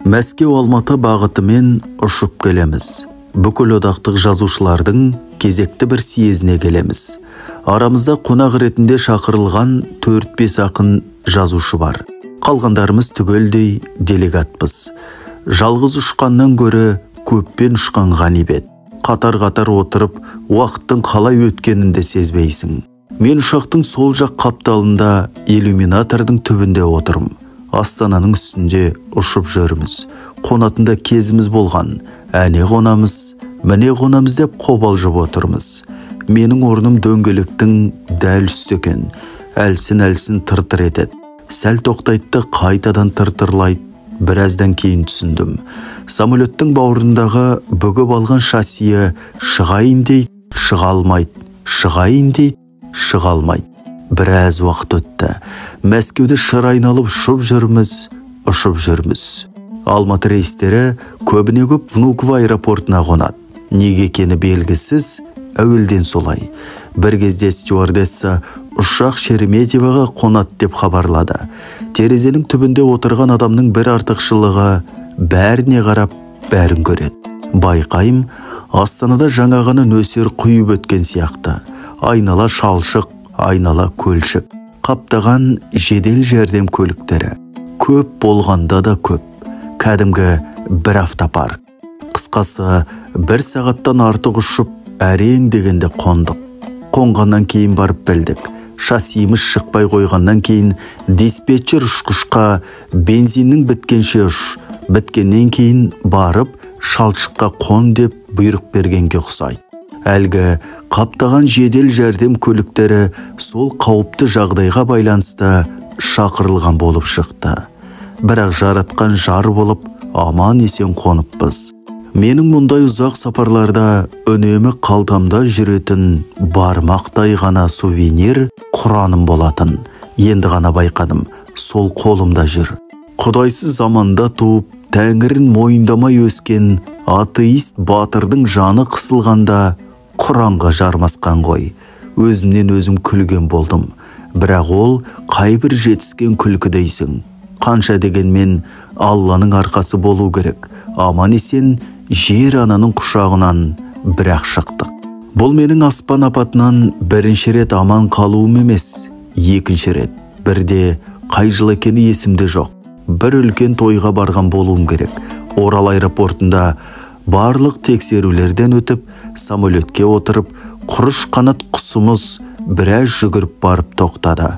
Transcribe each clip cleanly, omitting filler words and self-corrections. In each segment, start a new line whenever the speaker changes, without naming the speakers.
Мәскеу-Алматы бағытымен ұшып келеміз. Бүкіл одақтық жазушылардың кезекті бір съезіне келеміз. Арамызда қонақ ретінде шақырылған 4-5 ақын жазушы бар. Қалғандарымыз түгелдей делегатпыз. Жалғыз ұшқаннан гөрі көппен ұшқан ғанибет. Қатар-қатар отырып, уақыттың қалай өткенін де сезбейсің. Мен ұшақтың сол жақ қапталында иллюминатордың түбінде отырмын. Астананың үстінде ұшып жүрміз. Қонатында кезіміз болған. Әне қонамыз, міне қонамыз деп қобалжып отырмыз. Менің орным дөңгелектің дәл үсті екен. Әлсін-әлсін тыр-тыр етеді. Сәл тоқтайды, қайтадан тыр-тырлайды. Біраздан кейін түсіндім. Самолеттің бауырындағы бүгіп алған шассиі шығайын дейді, шыға алмайды. Шығайын дейді, шыға алмайды. Біраз уақыт өтті. Мәскеуде шыр айналып ұшып жүрміз, ұшып жүрміз. Алматы рейстері көбіне көп Внуково аэропортына қонады. Неге екені белгісіз, әуелден солай. Бір кезде стюардесса ұшақ Шереметьевоға қонады деп хабарлады. Терезенің түбінде отырған адамның бір артықшылығы бәріне қарап, бәрін көреді. Байқайым, Астанада жаңа ғана нөсер құйып өткен сияқты. Айнала шалшық, айнала көлшік. Қаптаған жедел жәрдем көліктері. Көп болғанда да көп. Кәдімгі бір автопарк. Қысқасы, бір сағаттан артық ұшып, әрең дегенде қондық. Қонғаннан кейін барып білдік. Шассиіміз шықпай қойғаннан кейін диспетчер ұшқышқа бензиннің біткенше ұш, біткеннен кейін барып шалшыққа қон деп бұйрық бергенге ұқсайды. Әлгі қаптаған жедел жәрдем көліктері сол қауіпті жағдайға байланысты шақырылған болып шықты. Бірақ жаратқан жар болып аман есен қоныппыз. Менің мұндай ұзақ сапарларда үнемі қалтамда жүретін бармақтай ғана сувенир Құраным болатын. Енді ғана байқадым, сол қолымда жүр. Құдайсыз заманда туып, тәңірін мойындамай өскен атеист батырдың жаны қысылғанда Құранға жармасқан ғой. Өзімнен өзім күлген болдым. Бірақ ол қайбір жетіскен күлкі дейсің. Қанша дегенмен Алланың арқасы болу керек. Аман есен жер ананың құшағынан бірақ шықтық. Бұл менің аспан апатынан бірінші рет аман қалуым емес, екінші рет. Бірде қай жыл екені есімде жоқ. Бір үлкен тойға барған болуым керек. Орал аэропортында барлық тексерулерден өтіп, самолетке отырып, құрыш қанат құсымыз біраз жүгіріп барып тоқтады.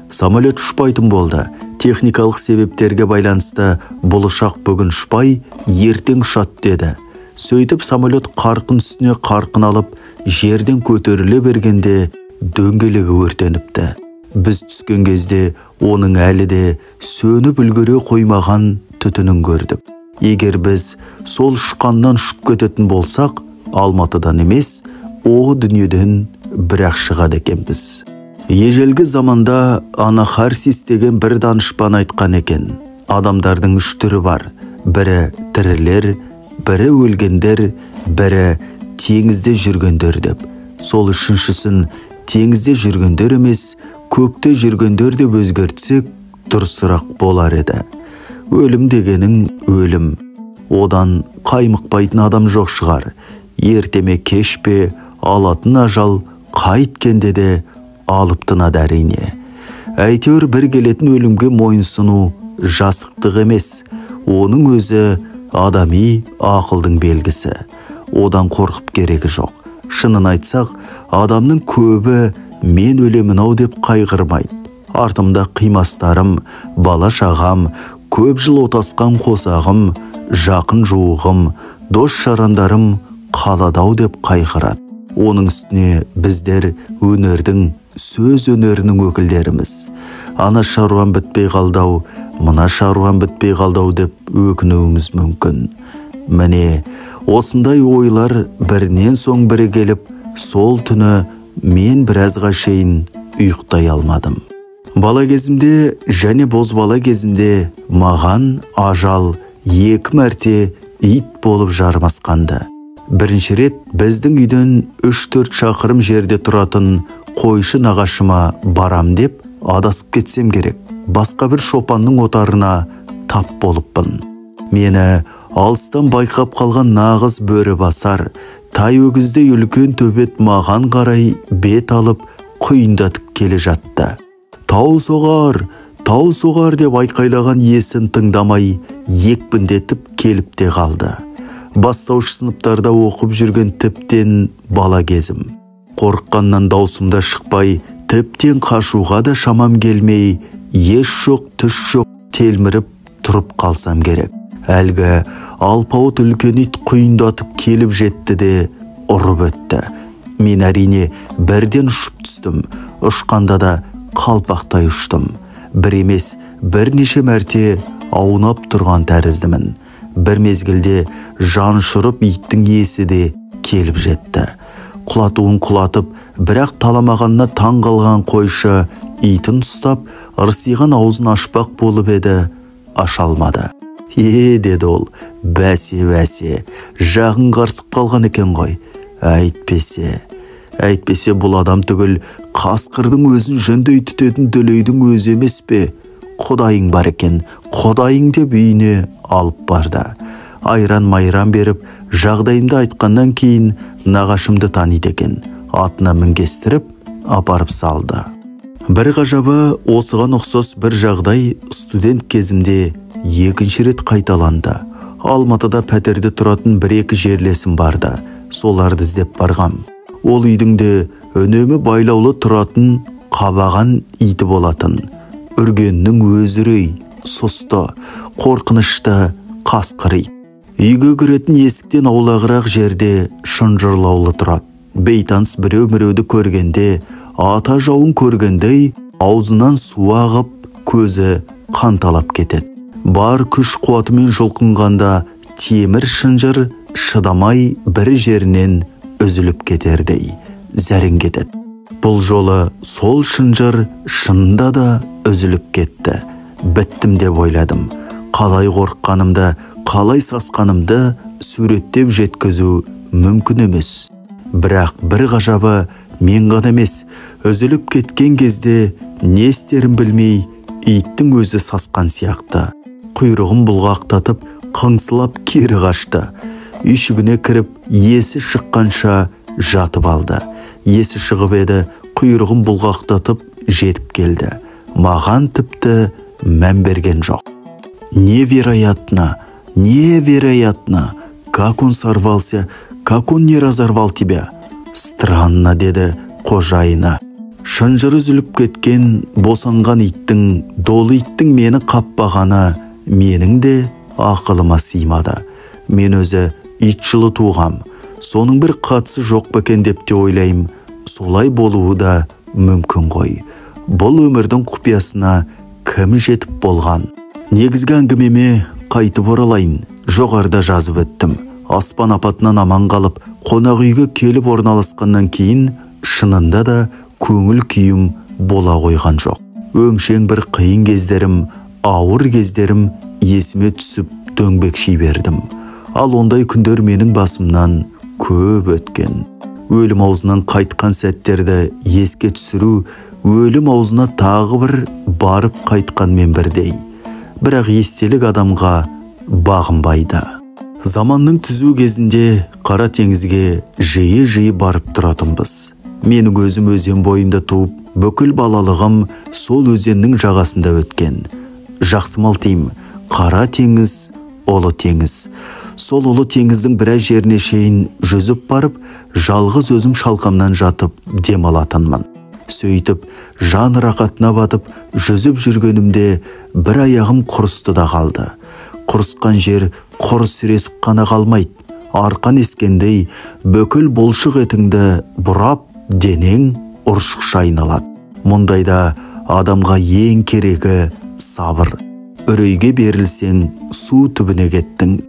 Самолет ұшпайтын болды. Техникалық себептерге байланысты бұл ұшақ бүгін ұшпай, ертең ұшады деді. Сөйтіп самолет қарқын үстіне қарқын алып, жерден көтеріле бергенде дөңгелегі өртеніпті. Біз түскен кезде оның әлі де сөніп үлгере қоймаған түтінін көрдік. Егер біз сол ұшқаннан ұшып кететін болсақ, Алматыдан емес, о дүниеден бірақ шығады екенбіз. Ежелгі заманда Анахарсис деген бір данышпан айтқан екен. Адамдардың үш түрі бар. Бірі тірілер, бірі өлгендер, бірі теңізде жүргендер деп. Сол үшіншісін теңізде жүргендер емес, көкте жүргендер деп өзгертсек, дұрысырақ болар еді. Өлім дегенің өлім. Одан қаймықпайтын адам жоқ шығар. Ерте ме кеш пе алатын ажал қайткенде де алып тынады әрине. Әйтеуір бір келетін өлімге мойынсыну жасықтық емес. Оның өзі адами ақылдың белгісі. Одан қорқып керегі жоқ. Шынын айтсақ, адамның көбі мен өлемін ау деп қайғырмайды. Артымда қимастарым, бала шағам, көп жыл отасқан қосағым, жақын жуығым, дос жарандарым қалады ау деп қайғырады. Оның үстіне біздер өнердің, сөз өнерінің өкілдеріміз. Ана шаруам бітпей қалды-ау, мына шаруам бітпей қалды-ау деп өкінуіміз мүмкін. Міне, осындай ойлар бірінен соң бірі келіп, сол түні мен біразға шейін ұйықтай алмадым. Бала кезімде және бозбала кезімде маған ажал екі мәрте ит болып жармасқанды. Бірінші рет біздің үйден 3-4 шақырым жерде тұратын қойшы нағашыма барам деп адасып кетсем керек. Басқа бір шопанның отарына тап болыппын. Мені алыстан байқап қалған нағыз бөрі басар, тай өгіздей үлкен төбет маған қарай бет алып құйындатып келе жатты. Тау соғар, тау соғар деп айқайлаған иесін тыңдамай екпіндетіп келіп те қалды. Бастауыш сыныптарда оқып жүрген тіптен бала кезім. Қорыққаннан даусым да шықпай, тіптен қашуға да шамам келмей, ес жоқ, түс жоқ телміріп тұрып қалсам керек. Әлгі алпауыт үлкен ит құйындатып келіп жетті де ұрып өтті. Мен әрине бірден ұшып түстім. Ұшқанда да қалпақтай ұштым. Бір емес, бірнеше мәрте аунап тұрған тәріздімін. Бір мезгілде жан ұшырып иттің иесі де келіп жетті. Құлатуын құлатып, бірақ таламағанына таң қалған қойшы итін ұстап, ырсиған аузын ашпақ болып еді, аша алмады. Е, деді ол, бәсе, бәсе, жағын қарсып қалған екен ғой. Әйтпесе, әйтпесе бұл адам түгіл қасқырдың өзін жөндей түтетін дүлейдің өзі емес пе? Құдайың бар екен, құдайың деп үйіне алып барды. Айран-майран беріп, жағдайымды айтқаннан кейін нағашымды таниды екен. Атына мінгестіріп, апарып салды. Бір ғажабы, осыған ұқсас бір жағдай студент кезімде екінші рет қайталанды. Алматыда пәтерде тұратын бір-екі жерлесім барды. Соларды іздеп барғам. Ол үйдің де үнемі байлаулы тұратын қабаған иті болатын. Үргеннің өзі үрей, сұсты, қорқынышты қасқыр ит. Үйге кіретін есіктен аулағырақ жерде шынжырлаулы тұрады. Бейтаныс біреу-міреуді көргенде, ата жауын көргендей, аузынан су ағып, көзі қанталап кетеді. Бар күш қуатымен жұлқынғанда темір шынжыр шыдамай бір жерінен үзіліп кетердей зәрең кетеді. Бұл жолы сол шынжыр шынында да үзіліп кетті. Біттім деп ойладым. Қалай қорыққанымды, қалай сасқанымды суреттеп жеткізу мүмкін емес. Бірақ бір ғажабы, мен ғана емес, үзіліп кеткен кезде не істерін білмей, иттің өзі сасқан сияқты. Құйрығын бұлғақтатып, қыңсылап кері қашты. Үйшігіне кіріп, есі шыққанша жатып алды. Есі шығып еді, құйрығын бұлғақтатып жетіп келді. Маған тіпті мән берген жоқ. Невероятно, невероятно, как он сорвался, как он не разорвал тебя. Странно, деді қожайыны. Шынжыры үзіліп кеткен босанған иттің, долы иттің мені қаппағаны менің де ақылыма сыймады. Мен өзі ит жылы туғам. Соның бір қатысы жоқ па екен деп те ойлаймын. Солай болуы да мүмкін ғой. Бұл өмірдің құпиясына кім жетіп болған? Негізгі әңгімеме қайтып оралайын. Жоғарыда жазып өттім. Аспан апатынан аман қалып, қонақ үйге келіп орналасқаннан кейін шынында да көңіл күйім бола қойған жоқ. Өңшең бір қиын кездерім, ауыр кездерім есіме түсіп дөңбекши бердім. Ал ондай күндер менің басымнан көп өткен. Өлім аузынан қайтқан сәттерді еске түсіру, өлім аузына тағы бір барып қайтқанмен бірдей. Бірақ естелік адамға бағынбайды. Заманның түзу кезінде Қара теңізге жиі-жиі барып тұратынбыз. Менің өзім өзен бойында туып, бүкіл балалығым сол өзеннің жағасында өткен. Жақсы малтим, Қара теңіз, ұлы теңіз. Сол ұлы теңіздің біраз жеріне шейін жүзіп барып, жалғыз өзім шалқамнан жатып демалатынмын. Сөйтіп, жан рақатына батып, жүзіп жүргенімде бір аяғым құрысты да қалды. Құрысқан жер құр сіресіп қана қалмайды. Арқан ескендей бүкіл бұлшық етіңді бұрап, денең ұршықша айналады. Мұндайда адамға ең керегі сабыр. Үрейге берілсең, су түбіне кеттің.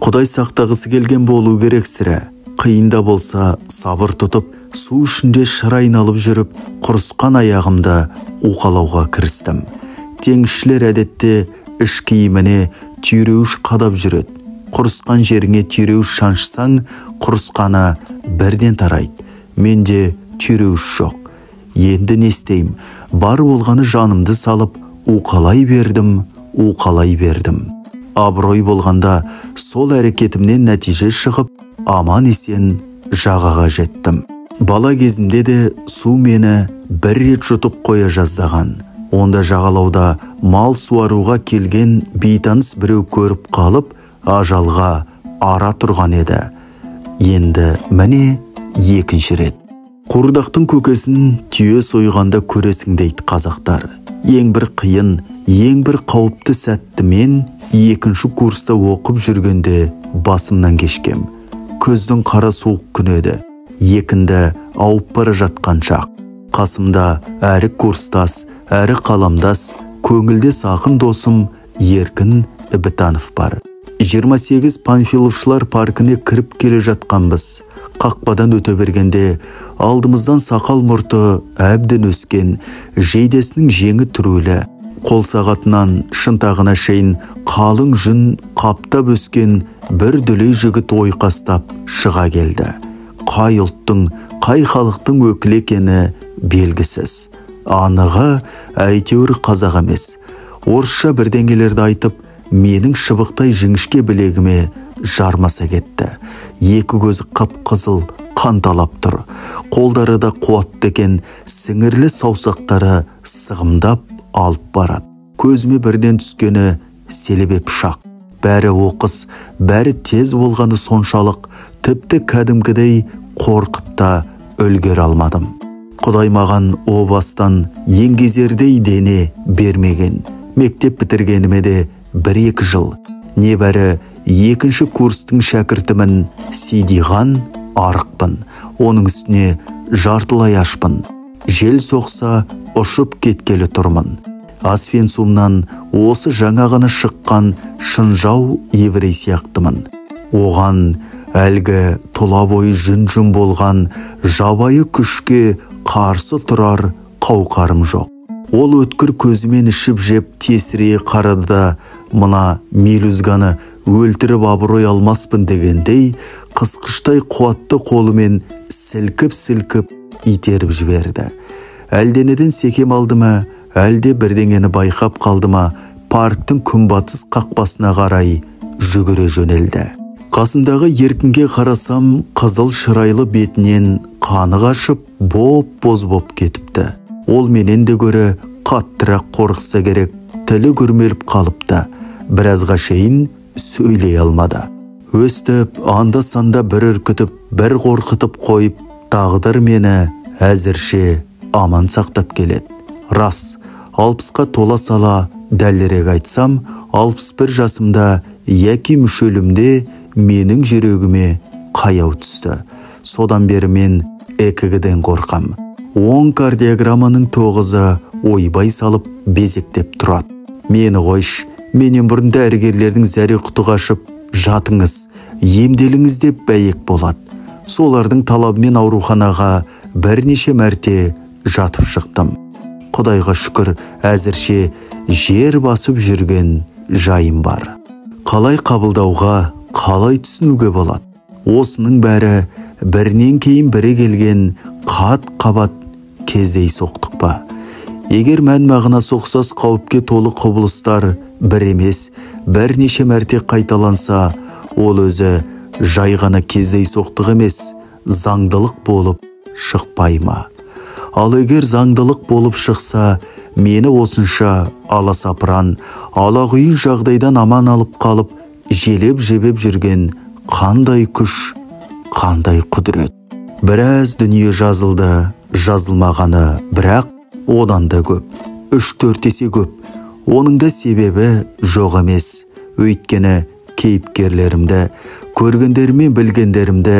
Құдай сақтағысы келген болу керек сірә. Қиында болса сабыр тұтып, су ішінде шыр айналып жүріп, құрысқан аяғымды уқалауға кірістім. Теңізшілер әдетте іш киіміне түйреуіш қадап жүреді. Құрысқан жеріңе түйреуіш шаншысаң, құрысқаны бірден тарайды. Менде түйреуіш жоқ. Енді не істеймін? Бар болғаны жанымды салып, уқалай бердім, уқалай бердім. Абырой болғанда сол әрекетімнен нәтиже шығып, аман-есен жағаға жеттім. Бала кезімде де су мені бір рет жұтып қоя жаздаған. Онда жағалауда мал суаруға келген бейтаныс біреу көріп қалып, ажалға ара тұрған еді. Енді міне екінші рет. Қуырдақтың көкесін түйе сойғанда көресің дейді қазақтар. Ең бір қиын, ең бір қауіпті сәтті мен екінші курста оқып жүргенде басымнан кешкем. Күздің қара суық күні еді. Екінді ауып бара жатқан шақ. Қасымда әрі курстас, әрі қаламдас, көңілдес ақын досым Еркін Ібітанов бар. 28 Панфиловшылар паркіне кіріп келе жатқанбыз. Қақпадан өте бергенде алдымыздан сақал мұрты әбден өскен, жейдесінің жеңі түрулі, қол сағатынан шынтағына шейін қалың жүн қаптап өскен бір дүлей жігіт ойқастап шыға келді. Қай ұлттың, қай халықтың өкілі екені белгісіз. Анығы әйтеуір қазақ емес. Орысша бірдеңелерді айтып, менің шыбықтай жіңішке білегіме жармаса кетті. Екі көзі қып-қызыл қанталап тұр. Қолдары да қуатты екен, сіңірлі саусақтары сығымдап алып барады. Көзіме бірден түскені селебе пышақ. Бәрі оқыс, бәрі тез болғаны соншалық, тіпті кәдімгідей қорқып та үлгере алмадым. Құдай маған о бастан еңгезердей дене бермеген. Мектеп бітіргеніме де 1-2 жыл. Небәрі екінші курстың шәкіртімін, сидиған арықпын. Оның үстіне жартылай ашпын. Жел соқса ұшып кеткелі тұрмын. Освенцимнан осы жаңа ғана шыққан шынжау еврей сияқтымын. Оған әлгі тұла бойы жүн-жүн болған жабайы күшке қарсы тұрар қауқарым жоқ. Ол өткір көзімен ішіп жеп тесірейе қарады да, мына мелюзганы өлтіріп абырой алмаспын дегендей, қысқыштай қуатты қолымен сілкіп-сілкіп итеріп жіберді. Әлденеден секем алды ма, әлде бірдеңені байқап қалды ма, парктің күнбатыс қақпасына қарай жүгіре жөнелді. Қасындағы Еркінге қарасам, қызыл шырайлы бетінен қаны қашып, боп-боз боп кетіпті. Ол менен де көрі қаттырақ қорықса керек, тілі күрмеліп қалыпты. Біразға шейін сөйлей алмады. Өстіп, анда-санда бір үркітіп, бір қорқытып қойып, тағдыр мені әзірше аман сақтап келеді. Рас, 60-қа тола сала, дәлірек айтсам, 61 жасымда яки мүшелімде менің жүрегіме қаяу түсті. Содан бері мен ЭКГ-ден қорқам. 10 кардиограмманың 9-ы ойбай салып безектеп тұрады. Мені қойш, менен бұрын дәрігерлердің зәре құты қашып, жатыңыз, емделіңіз деп бәйек болады. Солардың талабымен ауруханаға бірнеше мәрте жатып шықтым. Құдайға шүкір, әзірше жер басып жүрген жайым бар. Қалай қабылдауға, қалай түсінуге болады? Осының бәрі бірінен кейін бірі келген қат-қабат кездейсоқтық па? Егер мән-мағынасы ұқсас қауіпке толы құбылыстар бір емес, бірнеше мәрте қайталанса, ол өзі жай ғана кездейсоқтық емес, заңдылық болып шықпай ма? Ал егер заңдылық болып шықса, мені осынша аласапыран, алағұйын жағдайдан аман алып қалып, желеп-жебеп жүрген қандай күш, қандай құдірет. Біраз дүние жазылды, жазылмағаны, бірақ одан да көп, 3-4 есе көп. Оның да себебі жоқ емес. Өйткені кейіпкерлерімді, көргендерімен білгендерімді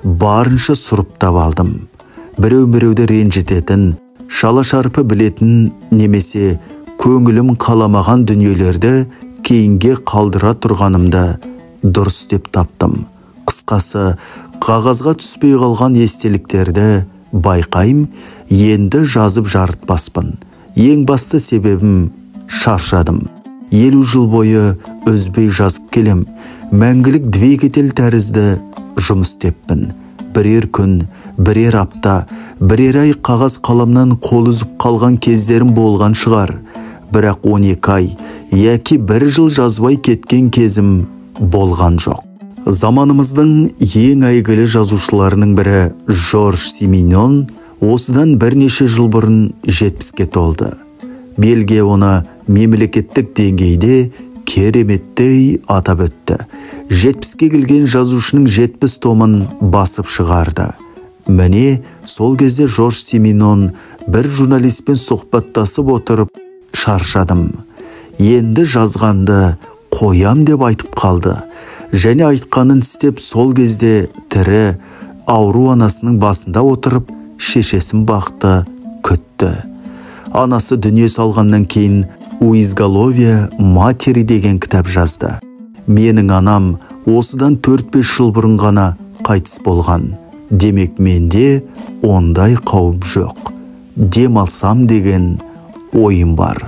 барынша сұрыптап алдым. Біреу-біреуді ренжітетін, шала-шарпы білетін немесе көңілім қаламаған дүниелерді кейінге қалдыра тұрғанымды дұрыс деп таптым. Қысқасы, қағазға түспей қалған естеліктерді байқайым, енді жазып жарытпаспын. Ең басты себебім шаршадым. 50 жыл бойы үзбей жазып келем. Мәңгілік двигатель тәрізді жұмыс істеппін. Бірер күн, бірер апта, бірер ай қағаз қаламнан қол үзіп қалған кездерім болған шығар. Бірақ 12 ай, яки бір жыл жазбай кеткен кезім болған жоқ. Заманымыздың ең әйгілі жазушыларының бірі Жорж Сименон осыдан бірнеше жыл бұрын 70-ке толды. Бельгия оны мемлекеттік деңгейде кереметтей атап өтті. 70-ке келген жазушының 70 томын басып шығарды. Міне, сол кезде Жорж Сименон бір журналистпен сұхбаттасып отырып, шаршадым, енді жазғанды қоям деп айтып қалды. Және айтқанын істеп, сол кезде тірі ауру анасының басында отырып, шешесін бақты, күтті. Анасы дүние салғаннан кейін «У изголовья матери» деген кітап жазды. Менің анам осыдан 4-5 жыл бұрын ғана қайтыс болған. Демек, менде ондай қауіп жоқ. Дем алсам деген ойым бар.